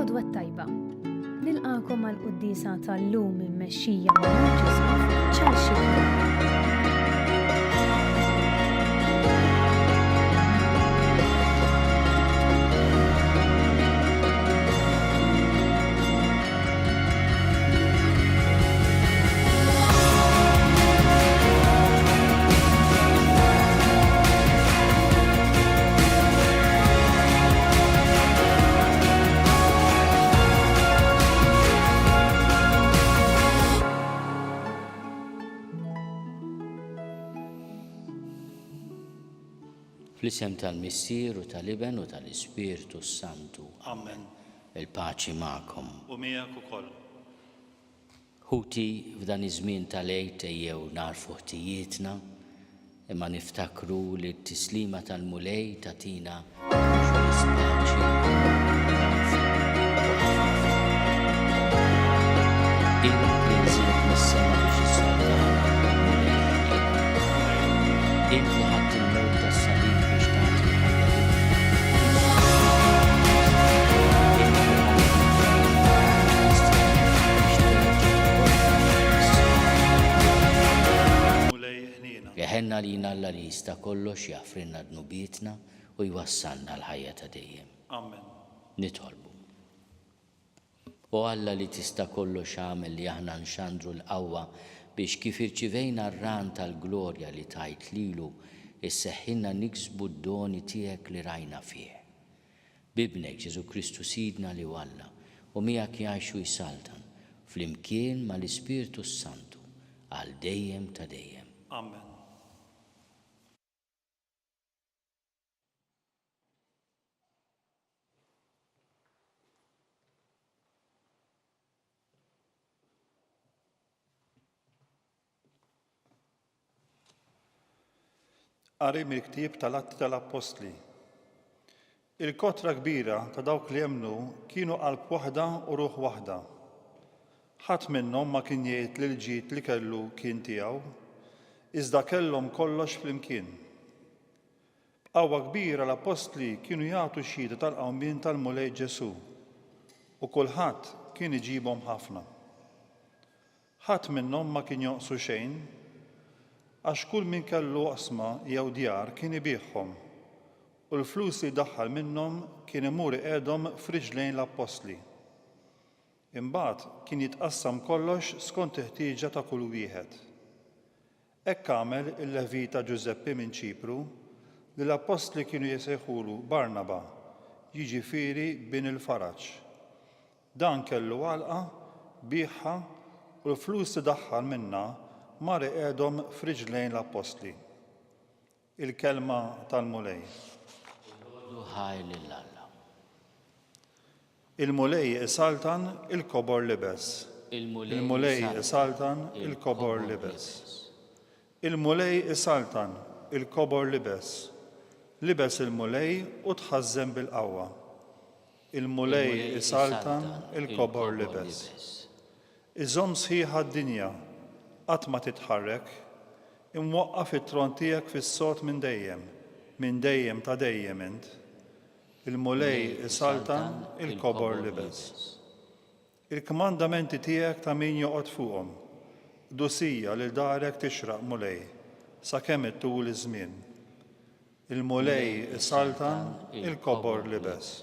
L-għodwa t-tajba. Nilqagħkom għall-quddiesa tal-lum immexxija mill-Arċisqof Charles Scicluna. Fl-isem tal-Missier u tal-Iben u tal-Ispirtu s-Santu. Amen. Il-paċi magħkom. U miegħek ukoll. Ħuti, f'dan iż-żmien tal-Għid ejjew nagħrfu ħtijietna, imma niftakru li t-tislima tal-Mulej tagħtina mhux biss paċi imma ħafna u ħafna ferħ. Int li nżilt mis-sema biex issalvana, Mulej ħniena. Int li ħadt il-mewt tas-salib biex tagħti l-ħajja lilna, Jeħenn għalina Alla li jista' kollox jaħfrilna dnubietna u jwassalna għall-ħajja ta' dejjem. Amen. Nitolbu. O Alla li tista' kollox agħmel li aħna nxandru l-qawwa biex kif irċivejna r-ran tal-glorja li tajt lilu isseħħilna niksbu d-doni tiegħek li rajna fih. B'Ibnek Ġesù Kristu Sidna li hu Alla u miegħek jgħix u jsaltan, flimkien ma' l-Ispirtu s-Santu, għal dejjem ta' dejjem. Amen. Qari mill-ktieb tal-Atti tal-Appostli. Il-kotra kbira ta' dawk li emmnu kienu qalb waħda u ruħ waħda. Ħadd minnhom ma kien jgħid li l-ġid li kellu kien tiegħu, iżda kellhom kollox flimkien. B'qawwa kbira l-appostli kienu jagħtu xhieda tal-qawmien tal-Mulej Ġesù, u kulħadd kien iġibhom ħafna. Ħadd minnhom ma kien jonqsu xejn, għax kull min kellu oqsma jew djar kien ibigħhom, u l-flus li jdaħħal minnhom kien imur iqiegħdhom f'riġlejn l-appostli. Imbagħad kien jitqassam kollox skont il-ħtieġa ta' kull wieħed. Hekk għamel il-Levita Ġużeppi minn Ċipru, li l-appostli kienu jsejħulu Barnaba, jiġifieri bin il-faraġ. Dan kellu għalqa, biegħha, u l-flus li daħħal minnha mar iqiegħdhom f'riġlejn l-appostli. Il-Kelma tal-Mulej. Irrodu ħajr lil Alla. Il-Mulej isaltan, il-kobor libes. Il-Mulej isaltan, il-kobor libes. Il-Mulej isaltan, il-kobor libes. Libes il-Mulej u tħażżem bil-qawwa. Il-Mulej isaltan, il-kobor libes. Iżomm sħiħa d-dinja, qatt ma titħarrek. Imwaqqaf it-tron tiegħek fis-sod minn dejjem, minn dejjem ta' dejjem int. Il-Mulej isaltan, il-kobor libes. Il-kmandamenti tiegħek ta' min joqgħod fuqhom. Qdusija lil darek tixraq, Mulej, sakemm itul iż-żmien. Il-Mulej isaltan, il-kobor libes.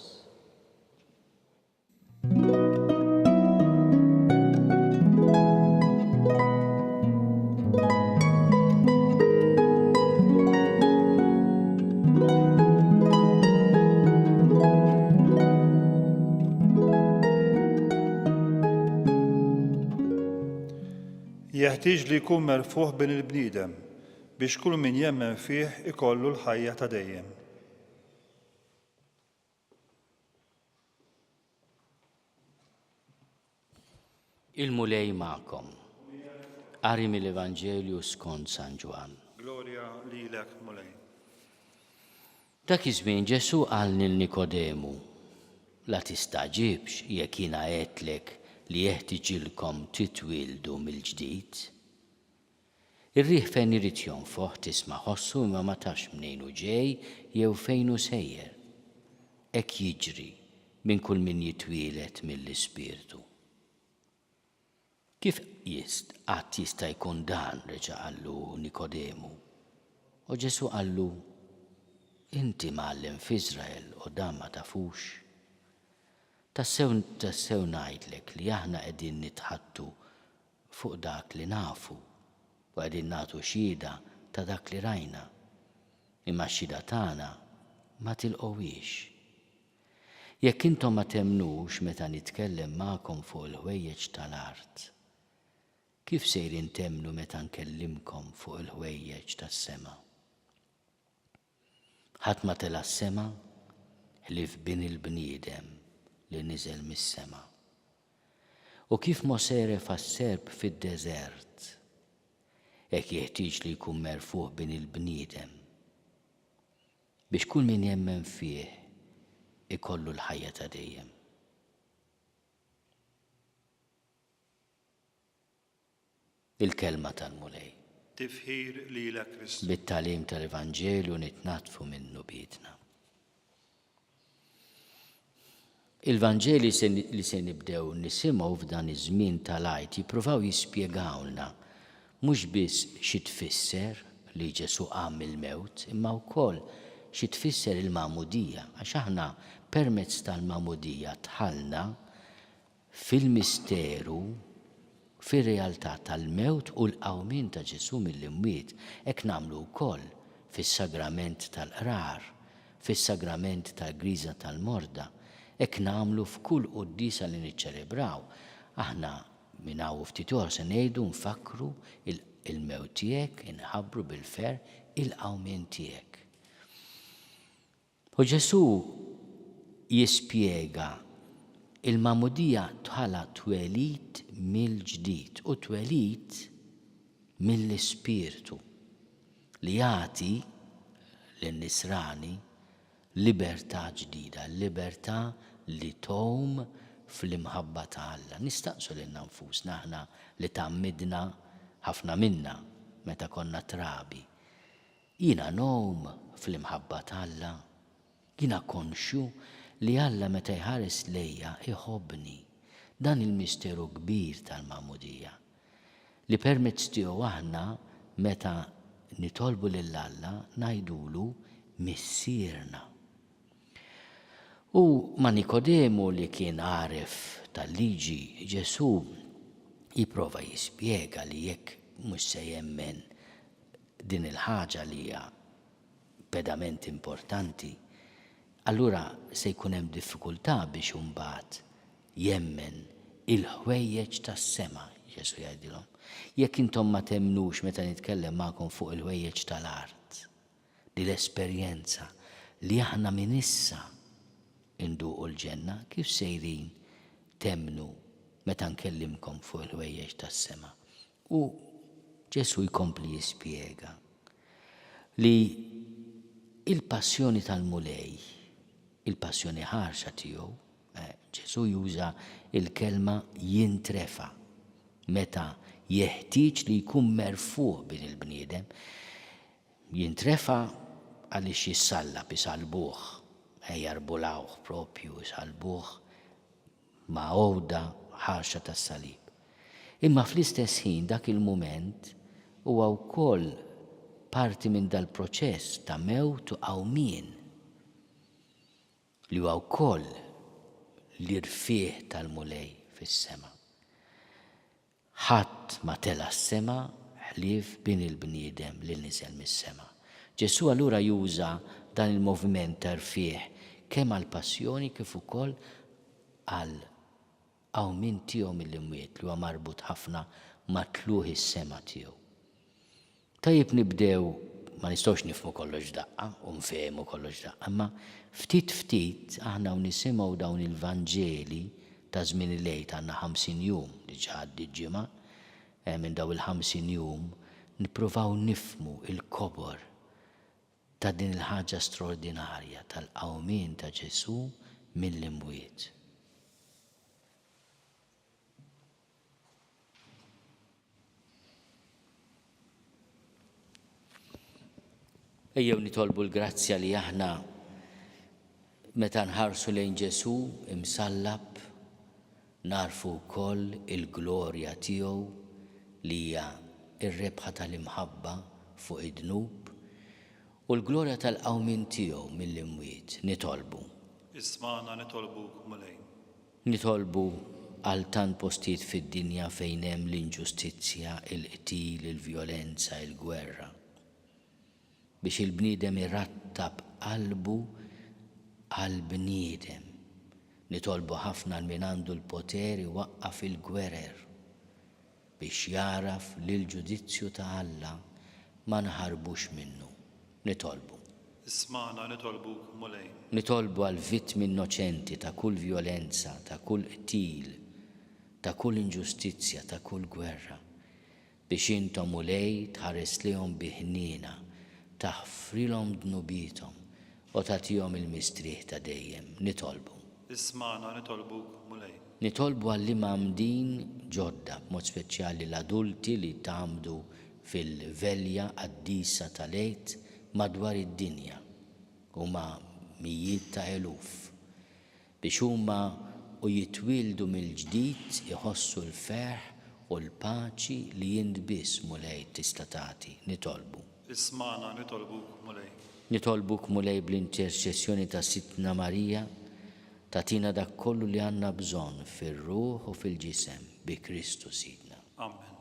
Jeħtieġ li jkun merfugħ Bin il-bniedem, biex kull min jemmen fih ikollu l-ħajja ta' dejjem. Il-Mulej magħkom. Qari mill-Evanġelju skont San Ġwann. Glorja lilek, Mulej. Dak iż-żmien Ġesù qal lil Nikodemu, La tistagħġibx jekk jiena għedtlek li jeħtiġilkom titwieldu mill-ġdid. Ir-riħ fejn irid jonfoħ tisma' ħossu imma ma tafx mnejn hu ġej jew fejn hu sejjer. Hekk jiġri. minn kull min jitwieled mill-Ispirtu. Kif jist, qatt jista' jkun dan? reġa' qallu Nikodemu. U Ġesù qallu, Inti mgħallem f'Iżrael u dan ma tafux? Tassew, tassew ngħidlek li aħna qegħdin nitħaddtu fuq dak li nafu, u qegħdin nagħtu xhieda ta' dak li rajna, imma x-xhieda tagħna ma tilqgħuhiex. Jekk intom ma temmnux meta nitkellem magħkom fuq il-ħwejjeġ tal-art, kif sejrin temmnu meta nkellimkom fuq il-ħwejjeġ tas-sema? Ħadd ma tela' s-sema ħlief Bin il-bniedem li niżel mis-sema. U kif Mosè refa' s-serp fid-deżert, hekk jeħtieġ li jkun merfugħ Bin il-bniedem, Biex kull min jemmen fih ikollu l-ħajja ta' dejjem. Il-Kelma tal-Mulej. Tifħir lilek Kristu. Bit-tagħlim tal-Evanġelju nitnaddfu minn dnubietna. Il-Vanġeli li se nibdew nisimgħu f'dan iż-żmien tal-Għid jippruvaw jispjegawlna mhux biss xi tfisser li Ġesù qam mill-mewt imma wkoll xi tfisser il-magħmudija għax aħna permezz tal-magħmudija dħalna fil-misteru, fir-realtà tal-mewt u l-qawmien ta' Ġesù mill-imwiet, hekk nagħmlu wkoll fis-sagrament tal-Qrar, fis-sagrament tal-Griża tal-Morda, hekk nagħmlu f'kull quddiesa li niċċelebraw. Aħna minn hawn u ftit ieħor se ngħidu nfakkru il-mewt tiegħek, inħabbru bil-ferħ il-qawmien tiegħek. U Ġesù jispjega l-magħmudija bħala twelid mill-ġdid u twelid mill-Ispirtu li jagħti lin-Nisrani libertà ġdida, libertà li tgħum fl-imħabba ta' Alla. Nistaqsu lilna nfusna aħna li tgħammidna ħafna minna meta konna trabi, Jiena ngħum fl-imħabba t'Alla? Jiena konxju li Alla meta jħares lejja jħobbni? Dan il-misteru kbir tal-Magħmudija, li permezz tiegħu aħna meta nitolbu lil Alla ngħidulu Missierna. U ma' Nikodemu li kien għaref tal-liġi, Ġesù jipprova jispjega li jekk mhux se jemmen din il-ħaġa li hija pedament importanti, allura se jkun hemm diffikultà biex imbagħad jemmen il-ħwejjeġ tas-sema, Ġesù jgħidilhom. Jekk intom ma temmnux meta nitkellem magħkom fuq il-ħwejjeġ tal-art, din l-esperjenza li aħna minn issa nduqu l-ġenna, kif sejrin temmnu meta nkellimkom fuq il-ħwejjeġ tas-sema? U Ġesù jkompli jispjega li l-passjoni tal-Mulej, il-passjoni ħarxa tiegħu, eh, Ġesù juża l-kelma jintrefa' meta jeħtieġ li jkun merfugħ bin il-bniedem. Jintrefa' għaliex jissallab, isallbuh, eh, jarbulawh propju, isallbuh ma' għoda ħarxa tas-salib. Imma fl-istess ħin dak il-mument huwa wkoll parti minn dal-proċess ta' mewt u qawmien li huwa wkoll l-irfigħ tal-Mulej fis-sema. Ħadd ma tela' s-sema ħlief Bin il-bniedem li niżel mis-sema. Ġesù allura juża dan il-moviment ta' rfigħ kemm għall-passjoni kif ukoll għall-qawmien tiegħu mill-imwiet li huwa marbut ħafna ma' tlugħ is-sema tiegħu. Tajjeb nibdew, ma nistgħux nifhmu kollox f'daqqa u nfehmu kollox f'daqqa, imma ftit ftit aħna u nisimgħu dawn il-Vanġeli ta' żmien il-Għid, għandna 50 jum, diġà għaddiet ġimgħa, minn dawn il-50 jum nippruvaw nifhmu l-kobor ta' din il-ħaġa straordinarja tal-qawmien ta' Ġesù mill-imwiet. Ejjew nitolbu l-grazzja li aħna. Meta nħarsu lejn Ġesù imsallab, nagħrfu wkoll il-glorja tiegħu li hija r-rebħa tal-imħabba fuq id-dnub u l-glorja tal-qawmien tiegħu mill-imwiet. Nitolbu. Ismagħna nitolbuk, Mulej. Nitolbu għal tant postijiet fid-dinja fejn hemm l-inġustizzja, il-qtil, il-vjolenza, il-gwerra. Biex il-bniedem irattab qalbu għall-bniedem. Nitolbu ħafna għal min għandu l-poter iwaqqaf il-gwerer, biex jagħraf li l-ġudizzju ta' Alla ma nħarbux minnu. Nitolbu. Ismagħna nitolbuk, Mulej. Nitolbu għall-vittmi innoċenti ta' kull vjolenza, ta' kull qtil, ta' kull inġustizzja, ta' kull gwerra. Biex int, O Mulej, tħares lejhom bi ħniena, taħfrilhom dnubiethom, u tagħtihom il-mistrieħ ta' dejjem. Nitolbu. Ismagħna nitolbuk, Mulej. Nitolbu għall-imgħammdin ġodda, b'mod speċjali l-adulti li tgħammdu fil-velja qaddisa tal-Għid madwar id-dinja. Huma mijiet ta' eluf. Biex huma u jitwieldu mill-ġdid iħossu l-ferħ u l-paċi li int biss, Mulej, tista' tagħti. Nitolbu. Ismagħna nitolbuk, Mulej. Nitolbuk, Mulej, bl-interċessjoni ta' Sidtna Marija, tagħtina dak kollu li għandna bżonn fir-ruħ u fil-ġisem, bi Kristu Sidna. Amen.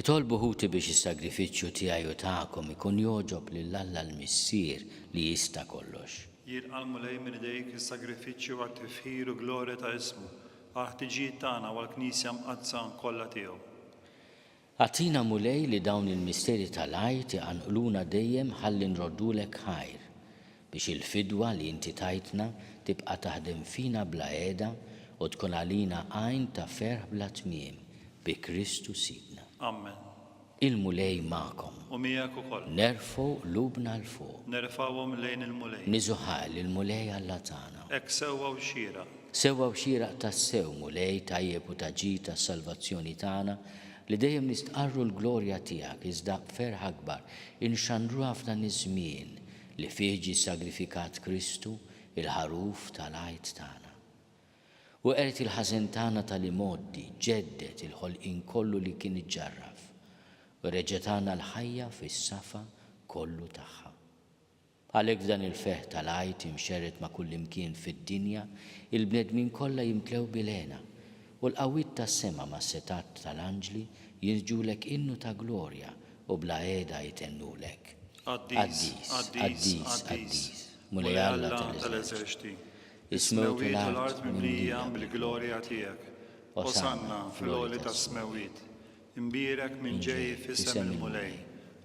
Itolbu ħuti biex is-sagrifiċċju tiegħi u tagħkom ikun jogħġob lil Alla l-Missier li jista' kollox. Jilqa' l-Mulej minn idejk is-sagrifiċċju għat-tifħir u glorja ta' ismu, għall-ħtiġijiet tagħna u għall-Knisja mqaddsa kollha tiegħu. Agħtina Mulej li dawn il-misteri tal-Għid iqanqluna dejjem ħalli nroddulek ħajr, biex il-fidwa li inti tajtna tibqa' taħdem fina bla heda u tkun għalina għajn ta' ferħ bla tmiem, bi Kristu Sidna. Amen. Il-Mulej magħkom. U miegħek ukoll. Nerfgħu qlubna 'l fuq. Nerfgħuhom lejn il-Mulej. Niżu ħajr lill-Mulej Alla tagħna. Hekk sewwa u xieraq. Sewwa u xieraq tassew, Mulej, tajjeb u ta' ġid għas-salvazzjoni tagħna, li dejjem nistqarru l-glorja tiegħek, iżda b'ferħ akbar inxandruha f'dan iż-żmien li fih ġie ssagrifikat Kristu, il-Ħaruf tal-Għid tagħna. U qered il-ħażen tagħna tal-imgħoddi, ġedded il-ħolqien kollu li kien iġġarraf, u reġa' tana l-ħajja fis-safa kollu tagħha. Għalhekk f'dan il-ferħ tal-Għid imxerred ma' kullimkien fid-dinja, il-bnedmin kollha jimtlew bil-hena, u l-qawwiet tas-sema mas-setgħat tal-anġli jinsġulek innu ta' glorja u bla heda jtennulek. Qaddis, qaddis, qaddis, Mulej Alla tal-eżerċti, is-smewwiet u l-art mimlija bil-glorja tiegħek. Osanna fl-għoli tas-smewwiet. Imbierek min ġej f'isem il-Mulej.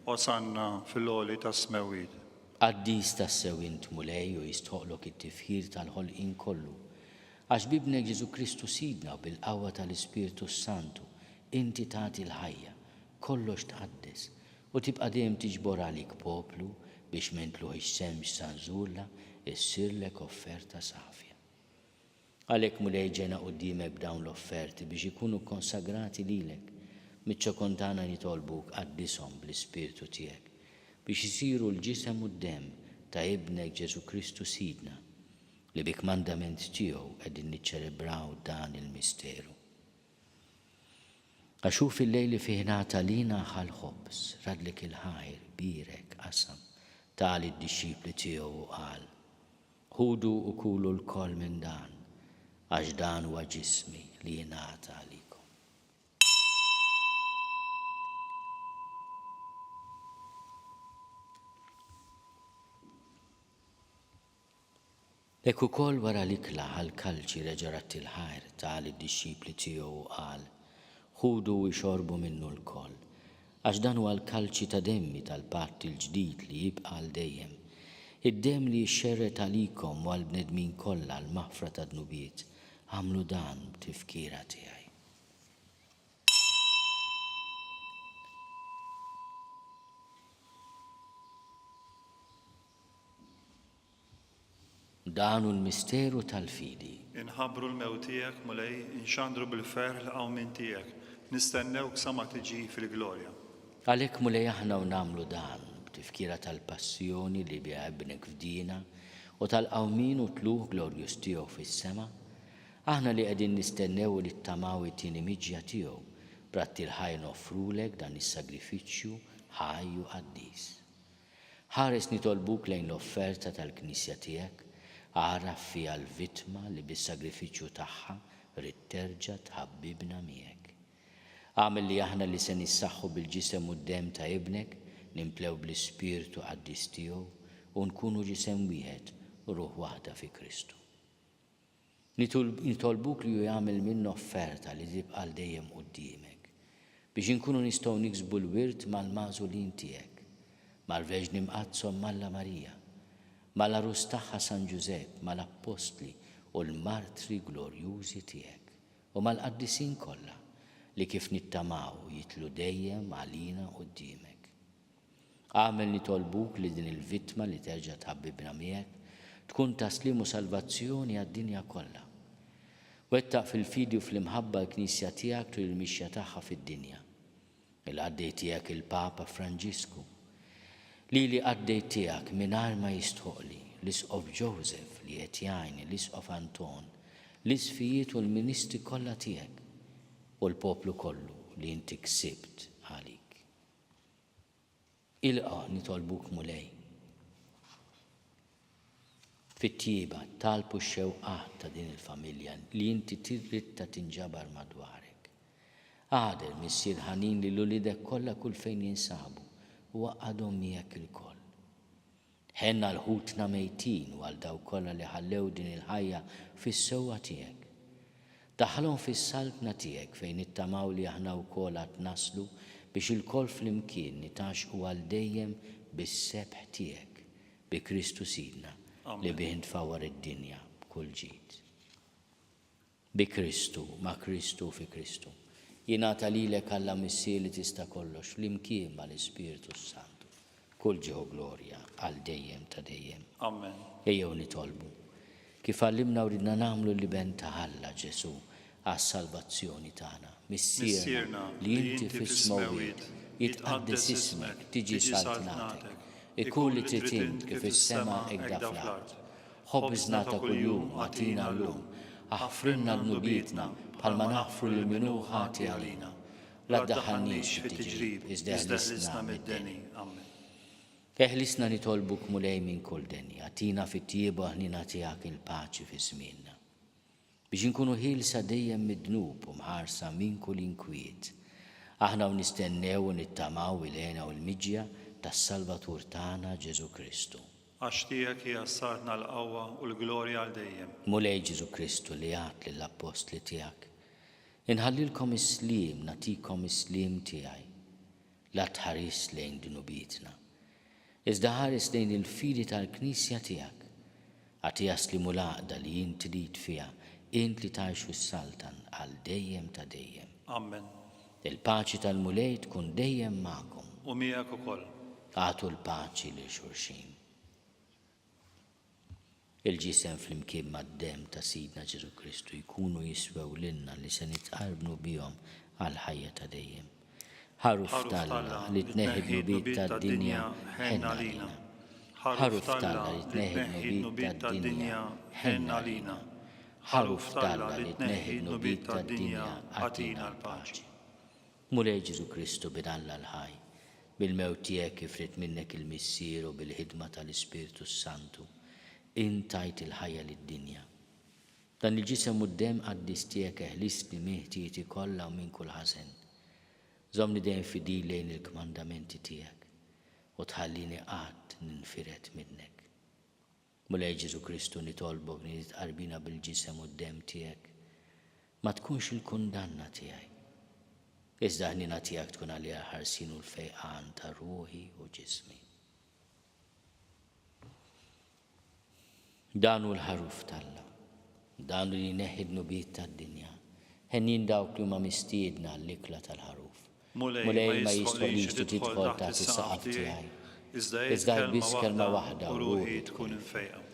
Osanna fil-għoli tas-smewwiet. Qaddis tassew int, Mulej, u jistħoqqlok it-tifħir tal-ħolqien kollu. Għax b'Ibnek Ġesù Kristu Sidna u bil-qawwa tal-Ispirtu s-Santu, inti tagħti l-ħajja, kollox tqaddes, u tibqa' dejjem tiġbor għalik poplu biex minn tlugħ ix-xemx sa nżulha issirlek offerta safja. Għalhekk, Mulej, ġejna quddiemek b'dawn l-offerti biex ikunu kkonsagrati lilek. Miċ-ċokon tagħna nitolbuk qaddishom bl-Ispirtu tiegħek, biex isiru l-ġisem u d-demm ta' Ibnek Ġesù Kristu Sidna, li bi kmandament tiegħu qegħdin niċċelebraw dan il-misteru. Għax hu fil-lejl li fih ngħata lilna ħa l-ħobż, radlek il-ħajr, bierek, qasam, ta lid-dixxipli tiegħu u qal, Ħudu u kulu lkoll minn dan, għax dan huwa ġismi li jingħata għalikom. Hekk ukoll wara l-ikla ħa l-kalċi reġa' radd il-ħajr, ta lid-dixxipli tiegħu u qal, Ħudu u ixorbu minnu lkoll, għax dan huwa l-kalċi ta' demmi tal-patt il-ġdid li jibqa' għal dejjem, id-demm li jixxerred għalikom u għall-bnedmin kollha għall-maħfra tad-dnubiet, agħmlu dan b'tifkira tiegħi. Dan hu l-misteru tal-fidi. Inħabbru l-mewt tiegħek, Mulej, inxandru bil-ferħ l-qawmien tiegħek, nistennewk sa ma tiġi fil-glorja. Għalhekk, Mulej, aħna u nagħmlu dan, b'tifkira tal-passjoni li biha Ibnek fdiena u tal-qawmien u tlugħ glorjuż tiegħu fis-sema, aħna li qegħdin nistennew u nittamaw it-tieni miġja tiegħu, b'radd il-ħaj noffrulek dan is-sagrifiċċju ħaj u qaddis. Ħares nitolbuk lejn l-offerta tal-Knisja tiegħek, agħraf fiha l-vittma li bis-sagrifiċċju tagħha ridt terġa' tħabbibna miegħek. Agħmel li aħna li se nissaħħu bil-ġisem u d-demm ta' Ibnek, nimtlew bl-Ispirtu qaddis tiegħu u nkunu ġisem wieħed u ruħ waħda fi Kristu. Nitolbuk li hu jagħmel minna offerta li tibqa' għal dejjem quddiemek, biex inkunu nistgħu niksbu l-wirt mal-magħżulin tiegħek, mal-Verġni Mqaddsa Omm Alla Marija, mal-Għarus tagħha San Ġużepp, mal-Appostli u l-martri glorjużi tiegħek, u mal-qaddisin kollha li kif nittamaw jidħlu dejjem għalina quddiemek. Agħmel nitolbuk li din il-vittma li terġa' tħabbibna miegħek tkun ta' sliem u salvazzjoni għad-dinja kollha. Wettaq fil-fidi u fl-imħabba l-Knisja tiegħek tul il-mixja tagħha fid-dinja. Il-qaddej tiegħek il-Papa Franġisku, lili qaddej tiegħek mingħajr ma jistħoqqli, l-Isqof Joseph li qed jgħin l-Isqof Anton, l-Isqfijiet u l-ministri kollha tiegħek, u l-poplu kollu li inti ksibt għalik. Ilqa' nitolbuk Mulej. Fit-tjieba, t-talb u x-xewqat ta' din il-familja li inti ridtha tinġabar madwarek. Agħder, Missier ħanin lil uliedek kollha kull fejn jinsabu u għaqqadhom miegħek ilkoll. Ħenn għal ħutna mejtin u għal dawk kollha li ħallew din il-ħajja fis-sewwa tiegħek. Daħħalhom fis-Saltna tiegħek fejn nittamaw li aħna wkoll għad naslu biex ilkoll flimkien nitgħaxxqu għal dejjem bis-sebħ tiegħek, bi Kristu Sidna, li bih intfawwar id-dinja b'kull ġid. Bi Kristu, ma' Kristu u fi Kristu. Jingħata lilek Alla Missier li tista' kollox, flimkien mal-Ispirtu s-Santu, kull ġieħ u glorja għal dejjem ta' dejjem. Amen. Ejjew nitolbu. Kif għallimna u ridna nagħmlu l-Iben ta' Alla, Ġesù, għas-salvazzjoni tagħna. Missierna, li inti fis-smewwiet, jitqaddes ismek, tiġi saltnatek. Ikun li trid int kif fis-sema hekk da fl-art. Ħobżna ta' kuljum agħtina llum. Aħfrilna dnubietna, bħalma naħfru lil min hu ħati għalina. La ddaħħalniex fit-tiġrib, iżda eħlisna mid-deni. Amen. Eħlisna nitolbuk Mulej minn kull deni, agħtina fit-tjieba u l-ħniena tiegħek il-paċi fi żmienna. Biex inkunu ħielsa dejjem mid-dnub u mħarsa minn kull inkwiet, aħna u nistennew u nittamaw il-hena u l-miġja tas-Salvatur tagħna Ġesù Kristu. Għax tiegħek hija s-saltna l-qawwa u l-glorja għal dejjem. Mulej Ġesù Kristu li għedt lill-appostli tiegħek, Inħallilkom is-sliem, nagħtikom is-sliem tiegħi. La tħarisx lejn dnubietna, iżda ħares lejn il-fidi tal-Knisja tiegħek. Agħtiha s-sliem u l-għaqda li int trid fiha, int li tgħix u ssaltan għal dejjem ta' dejjem. Amen. Il-paċi tal-Mulej tkun dejjem magħkom. U miegħek ukoll. Agħtu l-paċi lil xulxin. Il-ġisem flimkien mad-demm ta' Sidna Ġesù Kristu jkunu jiswew lilna li se nitqarbnu bihom għall-ħajja ta' dejjem. Ħaruf t'Alla li tneħħi d-dnubiet tad-dinja, ħenn għalina. Ħaruf t'Alla li tneħħi d-dnubiet tad-dinja, ħenn għalina. Ħaruf t'Alla li tneħħi d-dnubiet tad-dinja, agħtina l-paċi. Mulej Ġesù Kristu, Bin Alla l-ħaj, bil-mewt tiegħek kif ried minnek il-Missier u bil-ħidma tal-Ispirtu s-Santu, int tajt il-ħajja lid-dinja. Dan il-Ġisem u d-Demm qaddis tiegħek eħlisni minn ħtijieti kollha u minn kull ħażen. Żommni dejjem fidil lejn il-kmandamenti tiegħek u tħallini qatt ninfired minnek. Mulej Ġesù Kristu nitolbok li tqarbina bil-Ġisem u d-Demm tiegħek ma tkunx il-kundanna tiegħi, iżda l-ħniena tiegħek tkun għalija l-ħarsien u l-fejqan ta' ruħi u ġismi. Dan hu l-Ħaruf t'Alla. Dan hu li jneħħi d-dnubiet tad-dinja. Henjin dawk li huma mistiedna għall-ikla tal-Ħaruf. Mulej, ma jistħoqlix li tidħol taħt is-saqaf tiegħi, iżda għid biss kelma waħda u ruħi tkun imfejqa.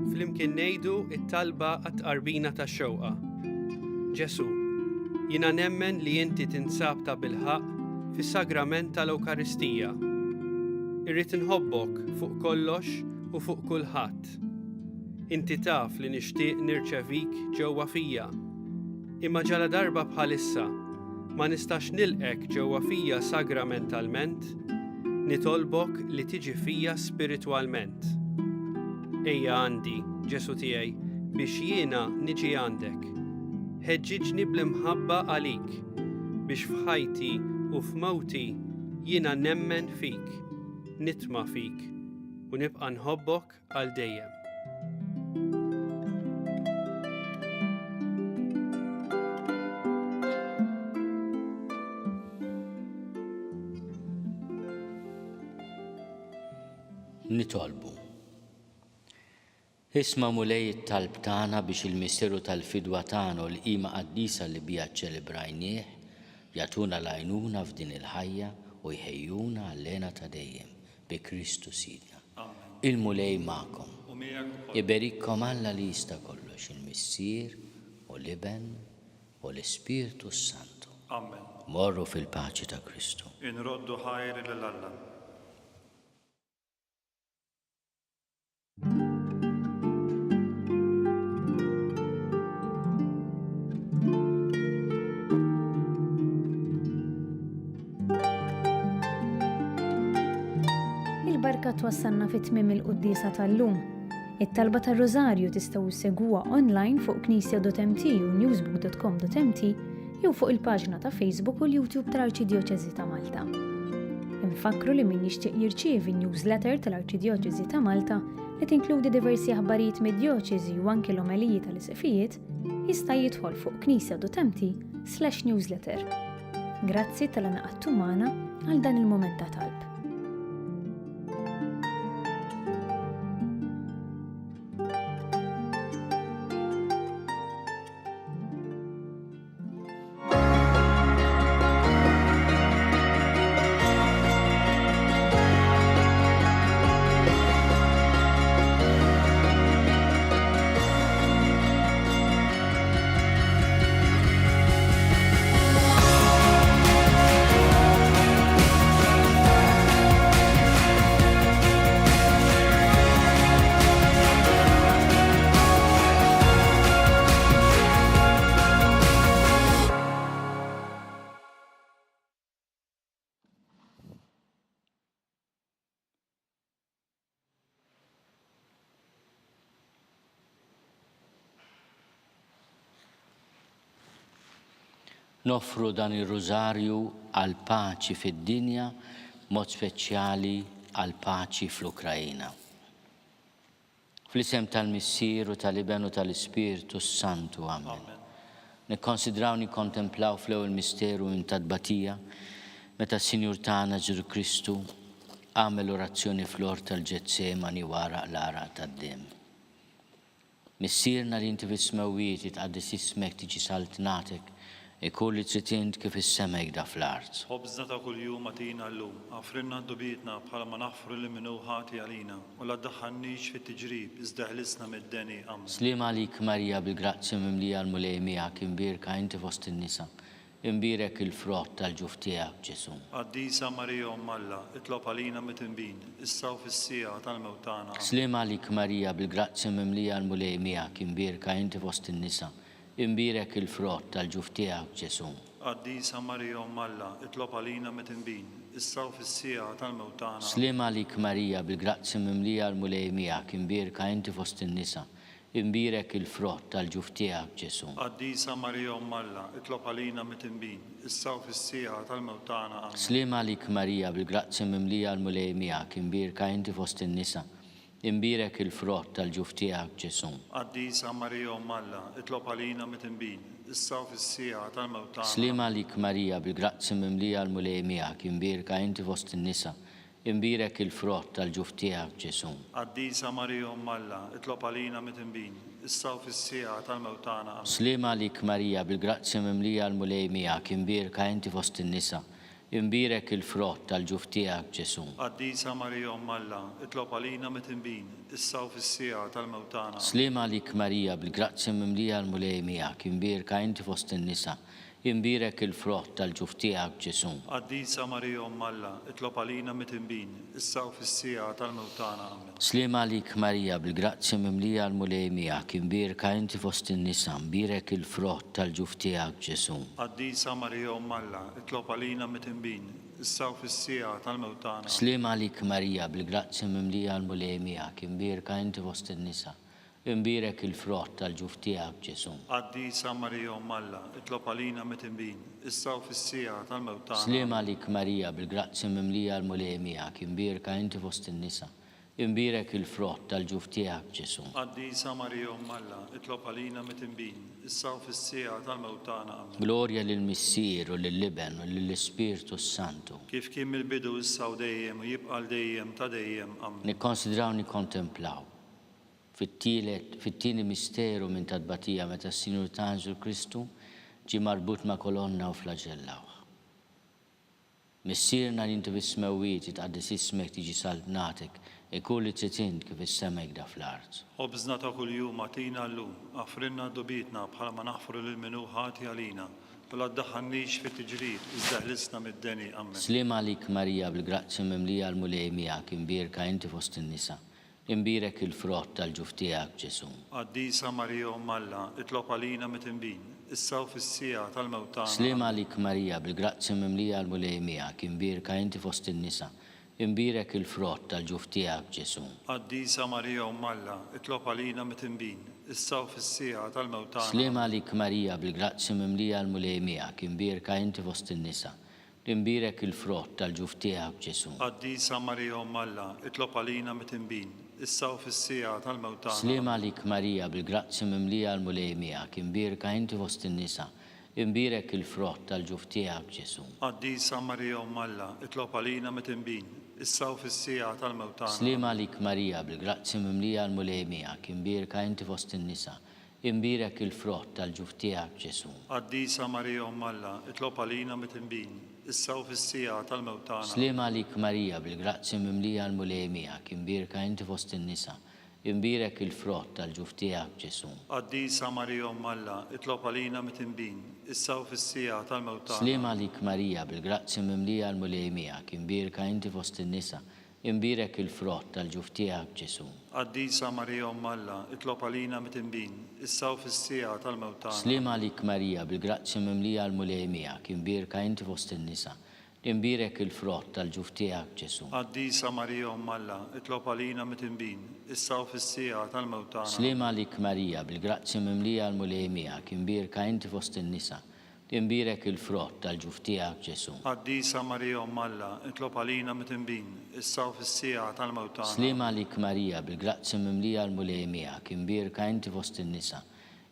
Flimkien ngħidu it-talba għat-tqarbina tax-xewqa. Ġesu, jiena nemmen li inti tinsab ta' bilħaqq fis-sagrament tal-Ewkaristija. Irrid inħobbok fuq kollox u fuq kulħadd. Inti taf li nixtieq nirċevik ġewwa fija. Imma ġaladarba bħalissa ma nistax nilqgħek ġewwa fija sagramentalment, nitolbok li tiġi fija spiritwalment. Ejja għandi, Ġesù tiegħi, biex jiena niġi għandek. Ħeġġiġni bl-imħabba għalik, biex f'ħajti u f'mewti jiena nemmen fik, nitma' fik, u nibqa' nħobbok għal dejjem. Nitolbu. Isma' Mulej it-talb tagħna biex il-misteru tal-fidwa tagħna u l-qima qaddisa li biha ċċelebrajnieh jagħtuna l-għajnuna f'din il-ħajja u jħejjuna għall-hena ta' dejjem, bi Kristu Sidna. Il-Mulej magħkom. Iberikkom Alla li jista' kollox, il-Missier u l-Iben u l-Ispirtu s-Santu. Morru fil-paċi ta' Kristu. Inroddu ħajr lil Alla. Il-barka twassalna fi tmiem il-quddiesa tal-lum. It-talba tar-Rużarju tistgħu ssegwuha online fuq knisja.mt u newsbook.com.mt jew fuq il-paġna ta' Facebook u l-YouTube tal-Arċidjoċesi ta' Malta. Infakkru li min jixtieq jirċievi newsletter tal-Arċidjoċesi ta' Malta li tinkludi diversi aħbarijiet mid-djoċesi u anki l-omeliji tal-isqfijiet, jista' jidħol fuq knisja.mt slash newsletter. Grazzi tal-għanaqattu magħna għal dan il-mument ta' talb. Noffru dan ir-Rużarju għall-paċi fid-dinja, b'mod speċjali għall-paċi fl-Ukraina. Fl-isem tal-Missier u tal-Iben u tal-Ispirtu s-Santu. Amen. Nikkonsidraw nikkontemplaw fl-ewwel misteru minn ta' tbatija meta s-Sinjur tagħna Ġesù Kristu għamel orazzjoni fl-ort tal-Ġetsemani u għaraq l-għaraq tad-demm. Missierna li inti fis-smewwiet, jitqaddes ismek, tiġi saltnatek, ikun li trid int kif fis-sema hekk da fl-art. Ħobżna ta' kuljum agħtina llum. Aghfrilna dnubietna bħalma naħfru lil min hu ħati għalina, u la ddaħħalnix fit-tiġrib, iżda eħlisna mid-deni. Amen. Sliem għalik Marija bil-grazzja mimlija l-Mulej miegħek, imbierka inti fost in-nisa, Imbierek il-frott tal-ġuf tiegħek, Ġesù. Qaddisa Marija Omm Alla, itlob għalina midinbin, issa u fis-siegħa tal-mewt tagħna. Amen. Sliem għalik Marija bil-grazzja mimlija l-Mulej miegħek, imbierka inti fost in-nisa, imbierek il-frott tal-ġuf tiegħek, Ġesù. Qaddisa Marija Omm Alla, itlob għalina midinbin, issa u fis-siegħa tal-mewt tagħna. Amen. Sliem għalik Marija bil-grazzja mimlija l-Mulej miegħek, imbierka inti fost in-nisa, Imbierek il-frott tal-ġuf tiegħek, Ġesù. Qaddisa Marija Omm Alla, itlob għalina midinbin, issa u fis-siegħa tal-mewt tagħna. Amen. Sliem għalik Marija, bil-grazzja mimlija l-Mulej miegħek, imbierka inti fost in-nisa, imbierek il-frott tal-ġuf tiegħek, Ġesù. Qaddisa Marija Omm Alla, itlob għalina midinbin, issa u fis-siegħa tal-mewt tagħna. Sliem għalik Marija, bil-grazzja mimlija l-Mulej miegħek, imbierka inti fost in-nisa, Imbierek il-frott tal-ġuf tiegħek, Ġesù. Qaddisa Marija Omm Alla, itlob għalina midinbin, issa u fis-siegħa tal-mewt tagħna. Amen. Sliem għalik Marija, bil-grazzja mimlija l-Mulej miegħek, imbierka inti fost in-nisa, imbierek il-frott tal-ġuf tiegħek, Ġesù. Qaddisa Marija Omm Alla, itlob għalina midinbin, issa u fis-siegħa tal-mewt tagħna. Amen. Sliem għalik Marija, bil-grazzja mimlija l-Mulej miegħek, imbierka inti fost in-nisa, Imbierek il-frott tal-ġuf tiegħek, Ġesù. Qaddisa Marija Omm Alla, itlob għalina midinbin, issa u fis-siegħa tal-mewt tagħna. Amen. Sliem għalik Marija, bil-grazzja mimlija l-Mulej miegħek, imbierka inti fost in-nisa, mbierek il-frott tal-ġuf tiegħek, Ġesù. Qaddisa Marija Omm Alla, itlob għalina midinbin, issa u fis-siegħa tal-mewt tagħna. Amen. Sliem għalik Marija, bil-grazzja mimlija l-Mulej miegħek, imbierka inti fost in-nisa, Imbierek il-frott tal-ġuf tiegħek, Ġesù. Qaddisa Marija Omm Alla, itlob għalina midinbin, issa u fis-siegħa tal-mewt tagħna. Sliem għalik Marija, bil-grazzja mimlija l-Mulej miegħek, imbierka inti fost in-nisa, imbierek il-frott tal-ġuf tiegħek, Ġesù. Qaddisa Marija Omm Alla, itlob għalina midinbin, issa u fis-siegħa tal-mewt tagħna. Amen. Glorja lill-Missier u lill-Iben u lill-Ispirtu s-Santu. Kif kien mill-bidu issa u dejjem u jibqa' għal dejjem ta' dejjem. Amen. Nikkonsidraw nikkontemplaw. Fit-tielet, fit-tieni misteru minn ta' tbatija meta s-Sinjur tagħna Ġesù Kristu ġie marbut ma' kolonna u flaġellawh. Missierna li inti fis-smewwiet, jitqaddes ismek, tiġi saltnatek, ikun li trid int kif fis-sema hekk da fl-art. Ħobżna ta' kuljum agħtina llum, aghfrilna dnubietna bħalma naħfru lil min hu ħati għalina, u la ddaħħalnix fit-tiġrib, iżda eħlisna mid-deni. Ammen. Sliem għalik Marija bil-grazzja mimlija l-Mulej miegħek, imbierka inti fost in-nisa, Imbierek il-frott tal-ġuf tiegħek, Ġesù. Qaddisa Marija Omm Alla, itlob għalina midinbin, issa u fis-siegħa tal-mewt tagħna. Sliem għalik Marija, bil-grazzja mimlija l-Mulej miegħek, imbierka inti fost in-nisa, imbierek il-frott tal-ġuf tiegħek, Ġesù. Qaddisa Marija Omm Alla, itlob għalina midinbin, issa u fis-siegħa tal-mewt tagħna. Sliem għalik Marija, bil-grazzja mimlija l-Mulej miegħek, imbierka inti fost in-nisa, Imbierek il-frott tal-ġuf tiegħek, Ġesù. Qaddisa Marija Omm Alla, itlob għalina midinbin, issa u fis-siegħa tal-mewt tagħna. Sliem għalik Marija, bil-grazzja mimlija l-Mulej miegħek, imbierka inti fost in-nisa, imbierek il-frott tal-ġuf tiegħek, Ġesù. Qaddisa Marija Omm Alla, itlob għalina midinbin, issa u fis-siegħa tal-mewt tagħna. Sliem għalik Marija, bil-grazzja mimlija l-Mulej miegħek, imbierka inti fost in-nisa, Imbierek il-frott tal-ġuf tiegħek, Ġesù. Qaddisa Marija Omm Alla, itlob għalina midinbin, issa u fis-siegħa tal-mewt tagħna. Sliem għalik Marija, bil-grazzja mimlija l-Mulej miegħek, imbierka inti fost in-nisa, imbierek il-frott tal-ġuf tiegħek, Ġesù. Qaddisa Marija Omm Alla, itlob għalina midinbin, issa u fis-siegħa tal-mewt tagħna. Sliem għalik Marija, bil-grazzja mimlija l-Mulej miegħek, imbierka inti fost in-nisa, Imbierek il-frott tal-ġuf tiegħek, Ġesù. Qaddisa Marija Omm Alla, itlob għalina midinbin, issa u fis-siegħa tal-mewt tagħna. Sliem għalik Marija, bil-grazzja mimlija l-Mulej miegħek, imbierka inti fost in-nisa, imbierek il-frott tal-ġuf tiegħek, Ġesù. Qaddisa Marija Omm Alla, itlob għalina midinbin, issa u fis-siegħa tal-mewt tagħna. Sliem għalik Marija, bil-grazzja mimlija l-Mulej miegħek, imbierka inti fost in-nisa, Imbierek il-frott tal-ġuf tiegħek, Ġesù. Qaddisa Marija Omm Alla, itlob għalina midinbin, issa u fis-siegħa tal-mewt tagħna. Sliem għalik Marija, bil-grazzja mimlija l-Mulej miegħek, imbierka inti fost in-nisa,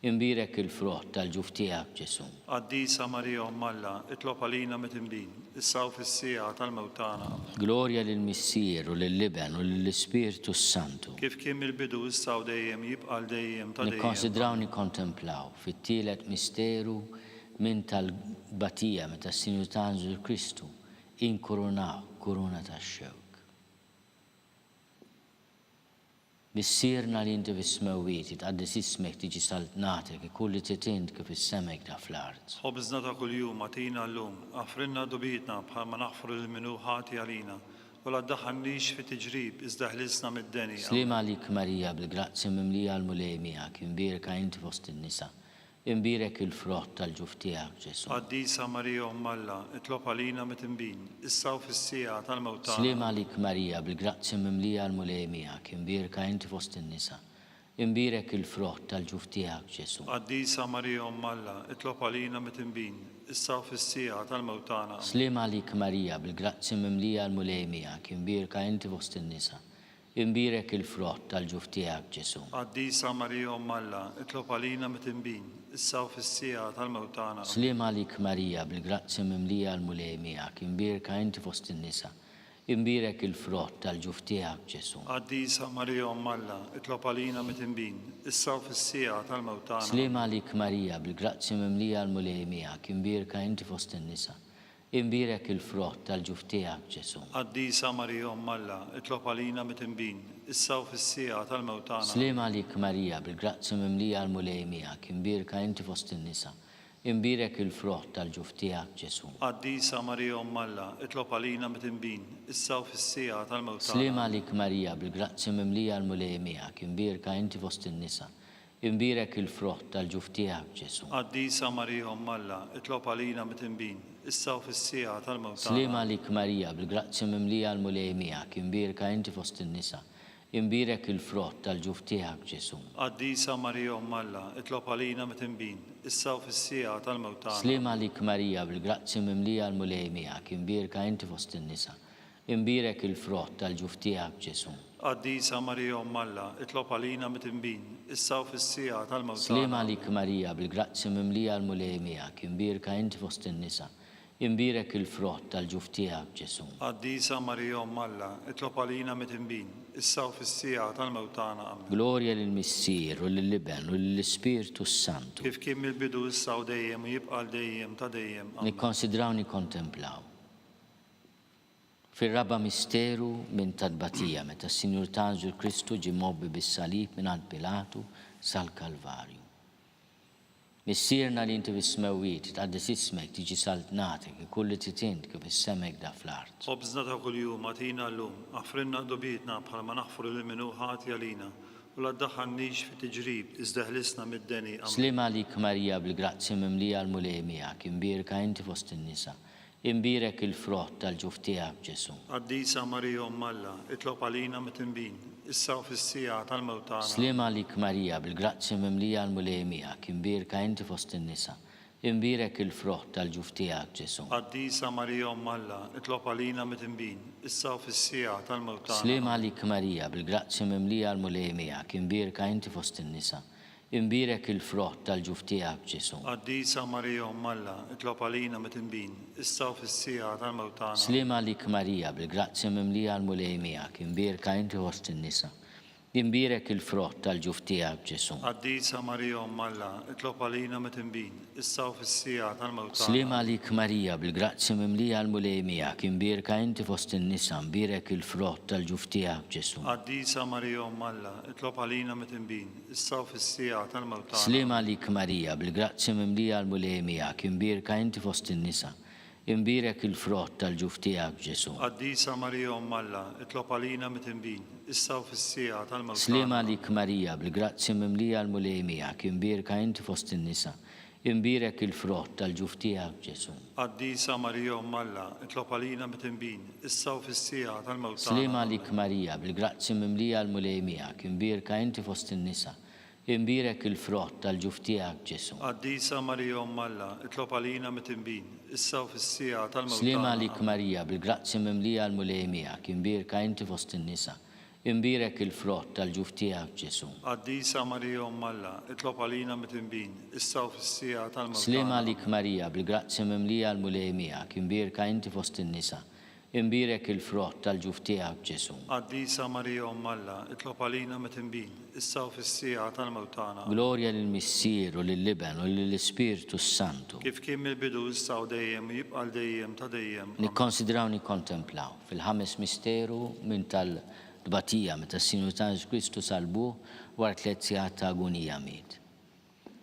imbierek il-frott tal-ġuf tiegħek, Ġesù. Qaddisa Marija Omm Alla, itlob għalina midinbin, issa u fis-siegħa tal-mewt tagħna. Amen. Glorja lill-Missier u lill-Iben u lill-Ispirtu s-Santu. Kif kien mill-bidu, issa u dejjem, jibqa' għal dejjem ta' dejjem. Nikkonsidraw nikkontemplaw fit-tielet misteru minn tal-tbatija meta s-Sinjur tagħna Ġesù Kristu inkurunah b'kuruna tax-xewk. Missierna li inti fis-smewwiet, jitqaddes ismek, tiġi saltnatek, ikun li trid int kif fis-sema hekk da fl-art. Ħobżna ta' kuljum agħtina llum, aħfrilna dnubietna bħalma naħfru lil min hu ħati għalina, u la ddaħħalnix fi tiġrib iżda ħlisna mid-deni. Amen. Sliem għalik Marija bil-grazzja mimlija l-Mulej miegħek, imbierka inti fost in-nisa, Imbierek il-frott tal-ġuf tiegħek, Ġesù. Qaddisa Marija Omm Alla, itlob għalina midinbin, issa u fis-siegħa tal-mewt tagħna. Sliem għalik Marija, bil-grazzja mimlija l-Mulej miegħek, imbierka inti fost in-nisa, imbierek il-frott tal-ġuf tiegħek, Ġesù. Qaddisa Marija Omm Alla, itlob għalina midinbin, issa u fis-siegħa tal-mewt tagħna. Amen. Sliem għalik Marija, bil-grazzja mimlija l-Mulej miegħek, imbierka inti fost in-nisa, Imbierek il-frott tal-ġuf tiegħek, Ġesù. Qaddisa Marija Omm Alla, itlob għalina midinbin, issa u fis-siegħa tal-mewt tagħna. Amen. Sliem għalik Marija, bil-grazzja mimlija l-Mulej miegħek, imbierka inti fost in-nisa, imbierek il-frott tal-ġuf tiegħek, Ġesù. Qaddisa Marija Omm Alla, itlob għalina midinbin, issa u fis-siegħa tal-mewt tagħna. Sliem għalik Marija, bil-grazzja mimlija l-Mulej miegħek, imbierka inti fost in-nisa, Imbierek il-frott tal-ġuf tiegħek, Ġesù. Qaddisa Marija Omm Alla, itlob għalina midinbin, issa u fis-siegħa tal-mewt tagħna. Sliem għalik Marija, bil-grazzja mimlija l-Mulej miegħek, imbierka inti fost in-nisa, imbierek il-frott tal-ġuf tiegħek, Ġesù. Qaddisa Marija Omm Alla, itlob għalina midinbin, issa u fis-siegħa tal-mewt tagħna. Sliem għalik Marija, bil-grazzja mimlija l-Mulej miegħek, imbierka inti fost in-nisa, Imbierek il-frott tal-ġuf tiegħek, Ġesù. Qaddisa Marija Omm Alla, itlob għalina midinbin, issa u fis-siegħa tal-mewt tagħna. Sliem għalik Marija, bil-grazzja mimlija l-Mulej miegħek, imbierka inti fost in-nisa, imbierek il-frott tal-ġuf tiegħek, Ġesù. Qaddisa Marija Omm Alla, itlob għalina midinbin, issa u fis-siegħa tal-mewt tagħna. Sliem għalik Marija, bil-grazzja mimlija l-Mulej miegħek, imbierka inti fost in-nisa, Imbierek il-frott tal-ġuf tiegħek, Ġesù. Qaddisa Marija Omm Alla, itlob għalina midinbin, issa u fis-siegħa tal-mewt tagħna. Sliem għalik Marija, bil-grazzja mimlija l-Mulej miegħek, imbierka inti fost in-nisa, imbierek il-frott tal-ġuf tiegħek, Ġesù. Qaddisa Marija Omm Alla, itlob għalina midinbin, issa u fis-siegħa tal-mewt tagħna. Amen. Glorja lill-Missier u lill-Iben u lill-Ispirtu s-Santu. Kif kien mill-bidu issa u dejjem u jibqa' għal dejjem ta' dejjem. Amen. Nikkonsidraw nikkontemplaw. Fir-raba' misteru minn tat-tbatija, meta s-Sinjur tagħna Ġesù Kristu ġie mgħobbi bis-salib mingħand Pilatu sal-Kalvarju. Missierna li inti fis-smewwiet, jitqaddes ismek, tiġi saltnatek, ikun li trid int kif fis-sema hekk da fl-art. Ħobżna ta' kuljum agħtina llum, aħfrilna dnubietna bħalma naħfru lil min hu ħati għalina, u la ddaħħalnix fi tiġrib, iżda eħlisna mid-deni. Amen. Sliem għalik Marija bil-grazzja mimlija l-Mulej miegħek, imbierka inti fost in-nisa, Imbierek il-frott tal-ġuf tiegħek, Ġesù. Qaddisa Marija Omm Alla, itlob għalina midinbin, issa u fis-siegħa tal-mewt tagħna. Sliem għalik Marija, bil-grazzja mimlija l-Mulej miegħek, imbierka inti fost in-nisa, imbierek il-frott tal-ġuf tiegħek, Ġesù. Qaddisa Marija Omm Alla, itlob għalina midinbin, issa u fis-siegħa tal-mewt tagħna. Sliem għalik Marija, bil-grazzja mimlija l-Mulej miegħek, imbierka inti fost in-nisa, Imbierek il-frott tal-ġuf tiegħek, Ġesù. Qaddisa Marija Omm Alla, itlob għalina midinbin, issa u fis-siegħa tal-mewt tagħna. Sliem għalik Marija, bil-grazzja mimlija l-Mulej miegħek, imbierka inti fost in-nisa. Imbierek il-frott tal-ġuf tiegħek, Ġesù. Qaddisa Marija Omm Alla, itlob għalina midinbin, issa u fis-siegħa tal-mewt tagħna. Sliem għalik Marija, bil-grazzja mimlija l-Mulej miegħek, imbierka inti fost in-nisa, mbierek il-frott tal-ġuf tiegħek, Ġesù. Qaddisa Marija Omm Alla, itlob għalina midinbin, issa u fis-siegħa tal-mewt tagħna. Sliem għalik Marija, bil-grazzja mimlija l-Mulej miegħek, imbierka inti fost in-nisa, imbierek il-frott tal-ġuf tiegħek, Ġesù. Qaddisa Marija Omm Alla, itlob għalina midinbin, issa u fis-siegħa tal-mewt tagħna. Sliem għalik Marija, bil-grazzja mimlija l-Mulej miegħek, imbierka inti fost in-nisa, imbierek il-frott tal-ġuf tiegħek, Ġesù. Qaddisa Marija Omm Alla, itlob għalina midinbin, issa u fis-siegħa tal-mewt tagħna. Sliem għalik Marija, bil-grazzja mimlija l-Mulej miegħek, imbierka inti fost in-nisa,. Imbierek il-frott tal-ġuf tiegħek, Ġesù. Qaddisa Marija Omm Alla, itlob għalina mitinbin, issa u fis-siegħa tal-mewt Sliem tagħna. għalik Amen. Marija, bil-grazzja mimlija l-Mulej miegħek, imbierka inti fost in-nisa, imbierek il-frott tal-ġuf tiegħek, Ġesù. Qaddisa Marija Omm Alla, itlob għalina mitinbin, issa u fis-siegħa tal-mewt Sliem tagħna. għalik Amen. Marija, bil-grazzja mimlija l-Mulej miegħek, imbierka inti fost in-nisa, Imbierek il-frott tal-ġuf tiegħek, Ġesù. Qaddisa Marija Omm Alla, itlob għalina mitinbin, issa u fis-siegħa tal-mewt tagħna. Amen. Glorja lill-Missier u lill-Iben u lill-Ispirtu s-Santu. Kif kien mill-bidu, issa u dejjem, u jibqa' għal dejjem ta' dejjem. Amen. Nikkonsidraw nikkontemplaw fil-ħames misteru minn tal-tbatija meta s-Sinjur tagħna Ġesù Kristu salbuh wara tlett sigħat ta' agunija miet.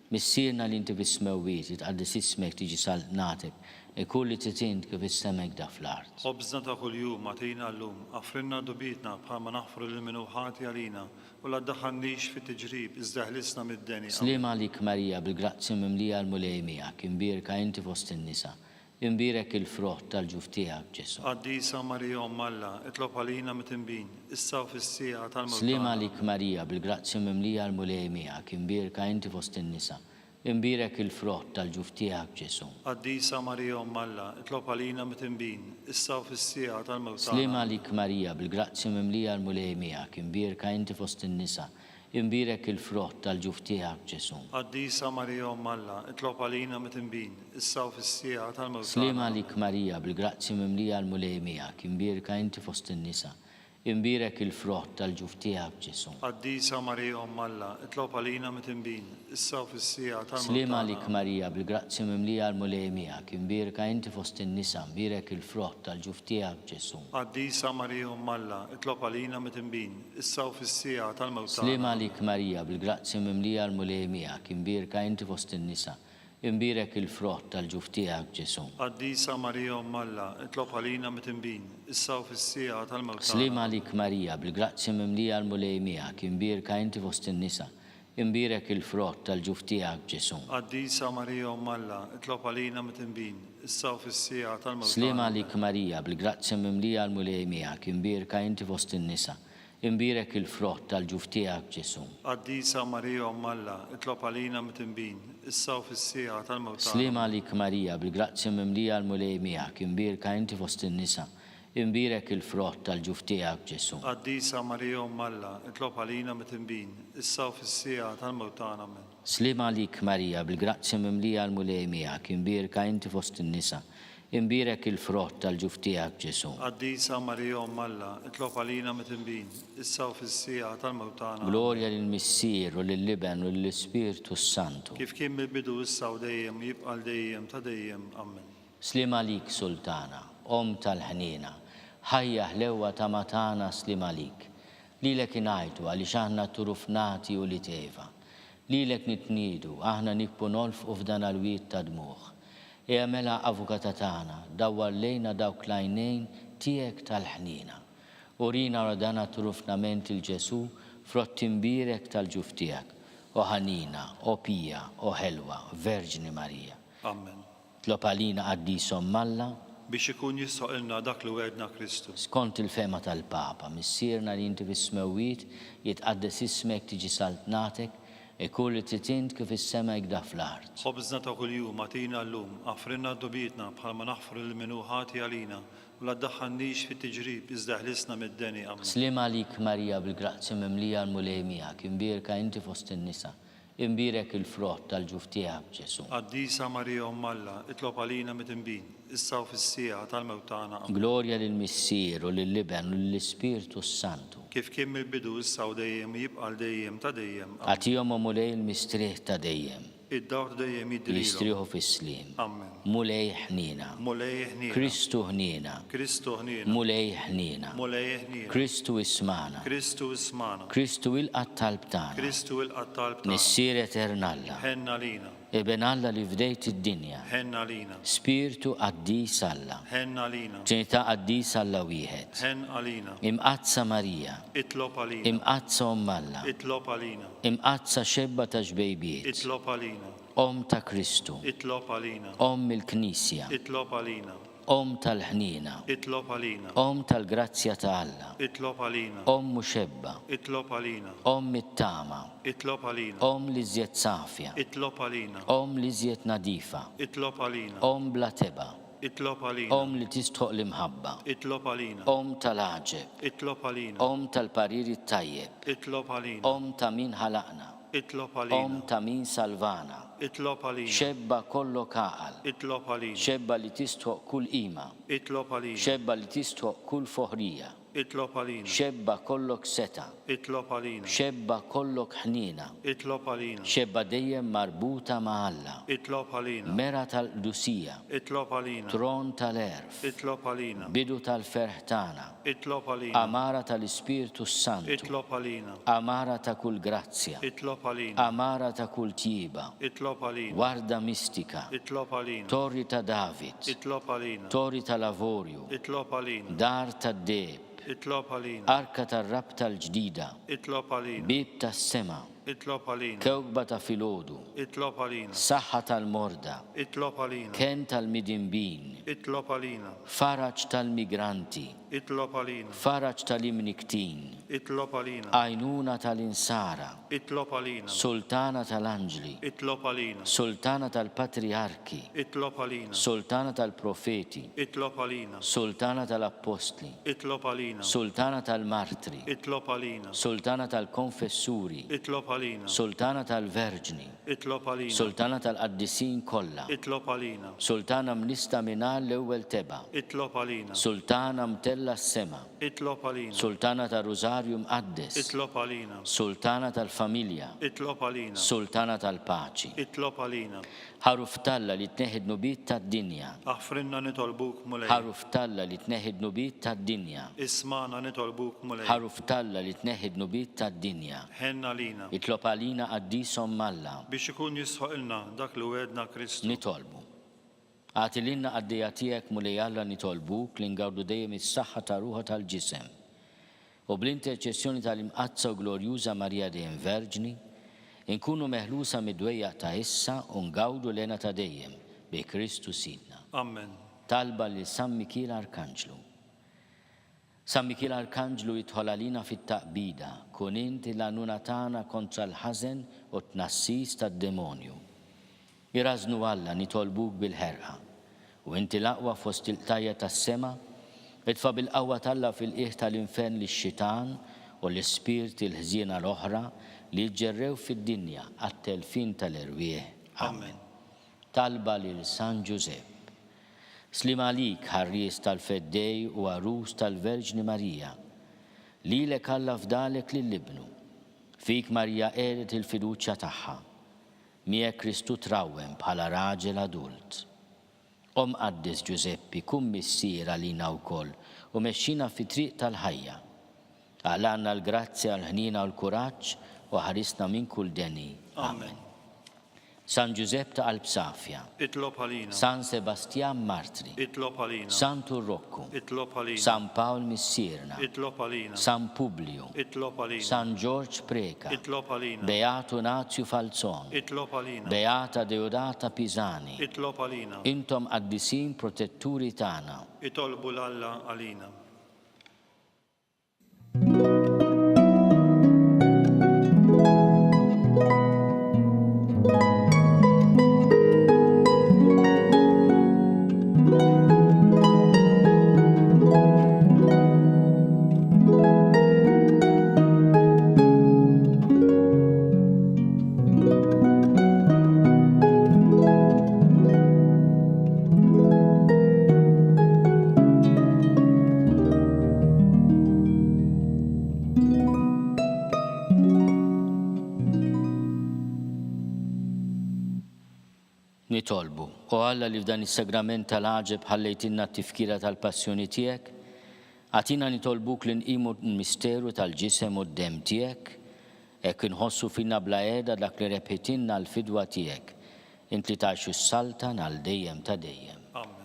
Missierna li inti fis-smewwiet, jitqaddes ismek, tiġi saltnatek, ikun li trid int kif fis-sema hekk fl-art. Ħobżna ta' kuljum agħtina llum, aghfrilna dnubietna bħalma naħfru lil min hu ħati għalina, u la ddaħħalnix fit-tiġrib, iżda eħlisna mid-deni. Amen. Sliem għalik Marija, bil-grazzja mimlija l-Mulej miegħek, imbierka inti fost in-nisa, Imbierek il-frott tal-ġuf tiegħek, Ġesù. Qaddisa Marija Omm Alla, itlob għalina mitinbin, issa u fis-siegħa tal-mewt Sliem tagħna. għalik Marija, bil-grazzja mimlija l-Mulej miegħek, imbierka inti fost in-nisa, imbierek il-frott tal-ġuf tiegħek, Ġesù. Qaddisa Marija Omm Alla, itlob għalina mitinbin, issa u fis-siegħa tal-mewt Sliem tagħna. għalik Marija, bil-grazzja mimlija l-Mulej miegħek, imbierka inti fost in-nisa, Imbierek il-frott tal-ġuf tiegħek, Ġesù. Qaddisa Marija Omm Alla, itlob għalina mitinbin, issa u fis-siegħa tal-mewt Sliem tagħna. għalik Marija, bil-grazzja mimlija l-Mulej miegħek, imbierka inti fost in-nisa, imbierek il-frott tal-ġuf tiegħek, Ġesù. Qaddisa Marija Omm Alla, itlob għalina mitinbin, issa u fis-siegħa tal-mewt Sliem tagħna. għalik Marija, bil-grazzja mimlija l-Mulej miegħek, imbierka inti fost in-nisa, imbierek il-frott tal-ġuf tiegħek, Ġesù. Qaddisa Marija Omm Alla, itlob għalina mitinbin, issa u fis-siegħa tal-mewt Sliem tagħna. għalik Marija, bil-grazzja mimlija l-Mulej miegħek, imbierka inti fost in-nisa, imbierek il-frott tal-ġuf tiegħek, Ġesù. Qaddisa Marija Omm Alla, itlob għalina mitinbin, issa u fis-siegħa tal-mewt Sliem tagħna. għalik Marija, bil-grazzja mimlija l-Mulej miegħek, imbierka inti fost in-nisa, imbierek il-frott tal-ġuf tiegħek, Ġesù. Qaddisa Marija Omm Alla, itlob għalina mitinbin, issa u fis-siegħa tal-mewt Sliem tagħna. għalik Marija, bil-grazzja mimlija l-Mulej miegħek, imbierka inti fost in-nisa, imbierek il-frott tal-ġuf tiegħek, Ġesù. Qaddisa Marija Omm Alla, itlob għalina mitinbin, issa u fis-siegħa tal-mewt tagħna. Sliem għalik Marija, bil-grazzja mimlija l-Mulej miegħek, imbierka inti fost in-nisa, Imbierek il-frott tal-ġuf tiegħek, Ġesù. Qaddisa Marija Omm Alla, itlob għalina mitinbin, issa u fis-siegħa tal-mewt tagħna. Amen. Sliem għalik Marija, bil-grazzja mimlija l-Mulej miegħek, imbierka inti fost in-nisa, imbierek il-frott tal-ġuf tiegħek, Ġesù. Qaddisa Marija Omm Alla, itlob għalina mitinbin, issa u fis-siegħa tal-mewt tagħna. Amen. Glorja lill-Missier u lill-Iben u lill-Ispirtu s-Santu. Kif kien mill-bidu issa u dejjem u jibqa' għal dejjem ta' dejjem. Amen. Sliem għalik Sultana, Omm tal-ħniena, ħajja ħlewwa tama tagħna sliem għalik. Lilek ingħajtu għaliex aħna turufnati ulied Eva. Lilek nitniedu, aħna nikbu nolfqu f'dan al-wied ta' dmugħ. Ejja mela Avukata tagħna, dawwar lejna dawk l-għajnejn tiegħek tal-ħniena. Urina wara dan għat-turufnament 'il Ġesù, frott imbierek tal-ġuf tiegħek. O ħanina, o pija, o ħelwa, Verġni Marija. Amen. Tlob għalina Qaddis Omm Alla. Biex ikun jistħoqilna dak li wegħedna Kristu. Skont il-fehma tal-Papa, Missierna li inti fis-smewwiet, jitqaddes ismek, tiġi saltnatek, ikun li trid int kif fis-sema hekk da fl-art. Ħobżna ta' kuljum agħtina llum, aghfrilna dnubietna bħalma naħfru lil min hu ħati għalina, u la ddaħħalnix fit-tiġrib iżda eħlisna mid-deni. Ammen. Sliem għalik Marija bil-grazzja mimlija l-Mulej miegħek, imbierka inti fost in-nisa, Imbierek il-frott tal-ġuf tiegħek, Ġesù. Qaddisa Marija Omm Alla, itlob għalina midinbin, issa u fis-siegħa tal-mewt tagħna. Amen. Glorja lill-Missier u lill-Iben u lill-Ispirtu s-Santu. Kif kien mill-bidu, issa u dejjem u jibqa' għal dejjem ta' dejjem. Amen. Agħtihom, o Mulej, il-mistrieħ ta' dejjem. Id-dawl ta' dejjem jidhrilhom. Jistrieħu fis-sliem. Amen. Mulej ħniena. Mulej ħniena. Kristu ħniena. Kristu ħniena. Mulej ħniena. Mulej ħniena. Kristu ismagħna. Kristu ismagħna. Kristu ilqa' t-talb tagħna. Kristu ilqa' t-talb tagħna. Missier etern Alla. Ħenn għalina. Iben Alla li fdejt id-dinja. Ħenn għalina. Spirtu qaddis Alla. Ħenn għalina. Trinità qaddisa Alla wieħed. Ħenn għalina. Imqaddsa Marija. Itlob għalina. Imqaddsa Omm Alla. Itlob għalina. Imqaddsa xebba ta' xbejbiet. Itlob għalina. Omm ta' Kristu. Itlob għalina. Omm il-Knisja. Itlob għalina. Omm tal-ħniena. Itlob għalina. Omm tal-grazzja ta' Alla. Itlob għalina. Omm muxebba. Itlob għalina. Omm it-tama. Itlob għalina. Omm l-iżjed safja. Itlob għalina. Omm l-iżjed nadifa. Itlob għalina. Omm bla tebgħa. Itlob għalina. Omm li tistħoq l-imħabba. Itlob għalina. Omm tal-għaġeb. Itlob għalina. Omm tal-parir it-tajjeb. Itlob għalina. Omm ta' min ħalaqna. Itlob għalina. Omm ta' min salvana. Itlob għalina. Xebba kollok għaqal. Itlob għalina. Xebba li tistħoq kull qima. Itlob għalina. Xebba li tistħoq kull foħrija. Itlob għalina. Xebba kollok setgħa. Itlob għalina. Xebba kollok ħniena. Itlob għalina. Xebba dejjem marbuta ma' Alla. Itlob għalina. Mera tal-qdusija. Itlob għalina. Tron tal-għerf. Itlob għalina. Bidu tal-ferħ tagħna. Itlob għalina. Għamara tal-Ispirtu s-Santu. Itlob għalina. Għamara ta' kull grazzja. Itlob għalina. Għamara ta' kull tjieba. Itlob għalina. Warda mistika. Itlob għalina. Torri ta' David. Itlob għalina. Torri tal-avorju. Itlob għalina. Dar tad-deheb. Itlob għalina. Arka tar-rabta l-ġdida. Itlob għalina. Bieb tas-sema. Itlob għalina. Kewkba ta' filgħodu. Itlob għalina. Saħħa tal-morda. Itlob għalina. Kenn tal-midinbin. Itlob għalina. Faraġ tal-migranti. Itlob għalina. Faraġ tal-imnikktin. Itlob għalina. Għajnuna tal-insara. Itlob għalina. Sultana tal-anġli. Itlob għalina. Sultana tal-patrijarki. Itlob għalina. Sultana tal-profeti. Itlob għalina. Sultana tal-appostli. Itlob għalina. Sultana tal-martri. Itlob għalina. Sultana tal-konfessuri. Itlob għalina. Sultana tal-verġni. Itlob għalina. Sultana tal-qaddisin kollha. Itlob għalina. Sultana mnista mingħajr l-ewwel tebgħa. Itlob għalina. Sultana mtellgħa s-sema. Itlob għalina. Sultana tar-Rużarju Mqaddes. Itlob għalina. Sultana tal-familja. Itlob għalina. Sultana tal-paċi. Itlob għalina. Ħaruf t'Alla li tneħħi d-dnubiet tad-dinja. Aħfrilna nitolbuk, Mulej. Ħaruf t'Alla li tneħħi d-dnubiet tad-dinja. Ismagħna nitolbuk, Mulej. Ħaruf t'Alla li tneħħi d-dnubiet tad-dinja. Ħenn għalina. Itlob għalina Qaddis Omm Alla. Biex ikun jistħoqilna dak li wegħedna Kristu. Nitolbu. Agħti lilna qaddejja tiegħek Mulej Alla nitolbuk li ngawdu dejjem is-saħħa ta' ruħ u tal-ġisem. U bl-interċessjoni tal-Imqaddsa u Glorjuża Marija dejjem Verġni, inkunu meħlusa mid-dwejjaq ta' issa u ngawdu l-hena ta' dejjem, bi Kristu Sidna. Amen. Talba lil San Mikiel Arkanġlu. San Mikiel Arkanġlu idħol għalina fit-taqbida, kun int il-għanuna tagħna kontra l-ħażen u t-tnassis tad-demonju. Irażżnu Alla nitolbuk bil-ħerqa. U inti l-aqwa fost il-qtajja' tas-sema, itfa' bil-qawwa t'Alla fil-qiegħ tal-infern lix-xitan u l-ispirti l-ħżiena l-oħra li jiġġerrew fid-dinja għat-telfien tal-erwieħ. Amen. Talba lil San Ġużepp. Sliem għalik, ħarries tal-Feddej u għarus tal-Verġni Marija. Lilek Alla fdalek lil Ibnu. Fik Marija qiegħdet il-fiduċja tagħha. Miegħek Kristu trawwem bħala raġel adult. O Mqaddes Ġużeppi, kun missier għalina wkoll u mexxina fit-triq tal-ħajja. Aqlgħalna l-grazzja, l-ħniena u l-kuraġġ u ħarisna minn kull deni. Amen. San Ġużepp ta' qalb safja. Itlob għalina. San Sebastjan Martri. Itlob għalina. Santu Rokku. Itlob għalina. San Pawl Missierna. Itlob għalina. San Publiju. Itlob għalina. San Ġorġ Preca. Itlob għalina. Beatu Nazju Falzon. Itlob għalina. Beata Deodata Pisani. Itlob għalina. Intom qaddisin protetturi tagħna. Itolbu 'l Alla għalina. Nitolbu, O Alla li f'dan is-sagrament tal-għaġeb ħallejtilna t-tifkira tal-passjoni tiegħek, agħtina nitolbuk li nqimu l-misteru tal-ġisem u d-demm tiegħek, hekk inħossu fina bla qiegħda dak li rebħitilna l-fidwa tiegħek, int li tgħix u ssaltan għal dejjem ta' dejjem. Amen.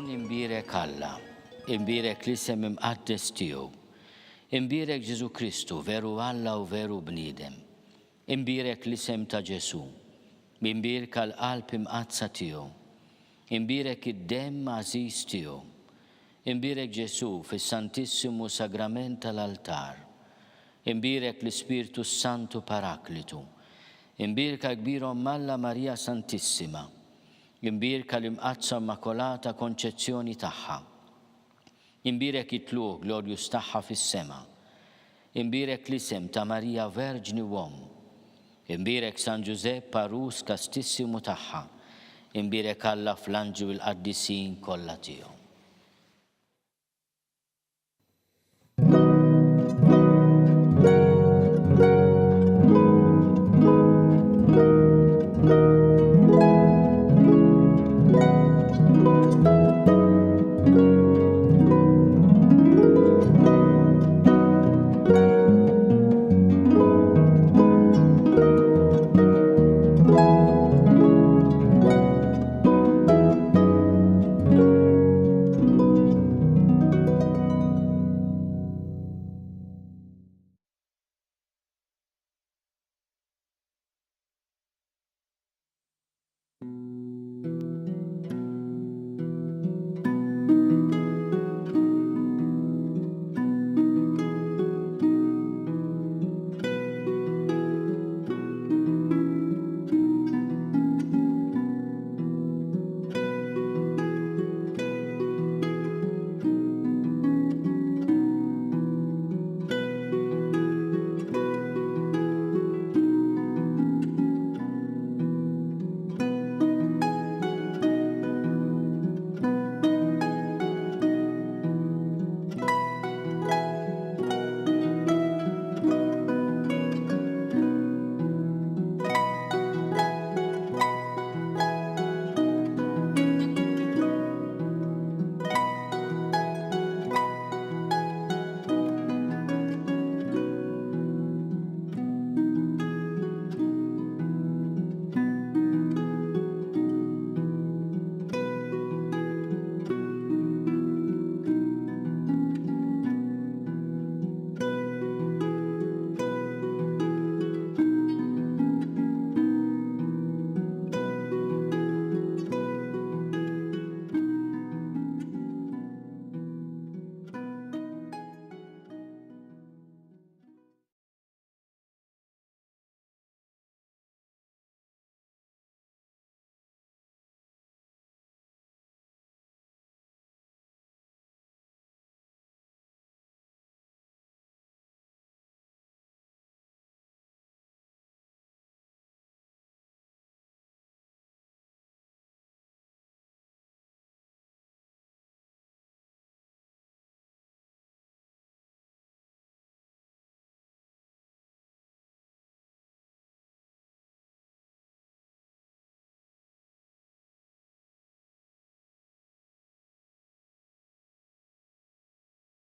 Ikun imbierek Alla, imbierek l-isem imqaddes tiegħu. Imbierek Ġesù Kristu, veru Alla u veru bniedem. Imbierek l-isem ta' Ġesù. Imbierka l-Qalb Imqaddsa tiegħu. Imbierek id-Demm għażiż tiegħu. Imbierek Ġesù fis-Santissimu Sagrament tal-Altar. Imbierek l-Ispirtu s-Santu Paraklitu. Imbierka l-Kbir Omm Alla Marija Santissima. Imbierka l-Imqaddsa Immakolata Konċezzjoni tagħha. Imbierek it-tlugħ glorjuż tagħha fis-sema. Imbierek l-isem ta' Marija Verġni u Omm. Imbierek San Ġużepp għarus kastissimu tagħha. Imbierek Alla fl-anġli u l-qaddisin kollha tiegħu.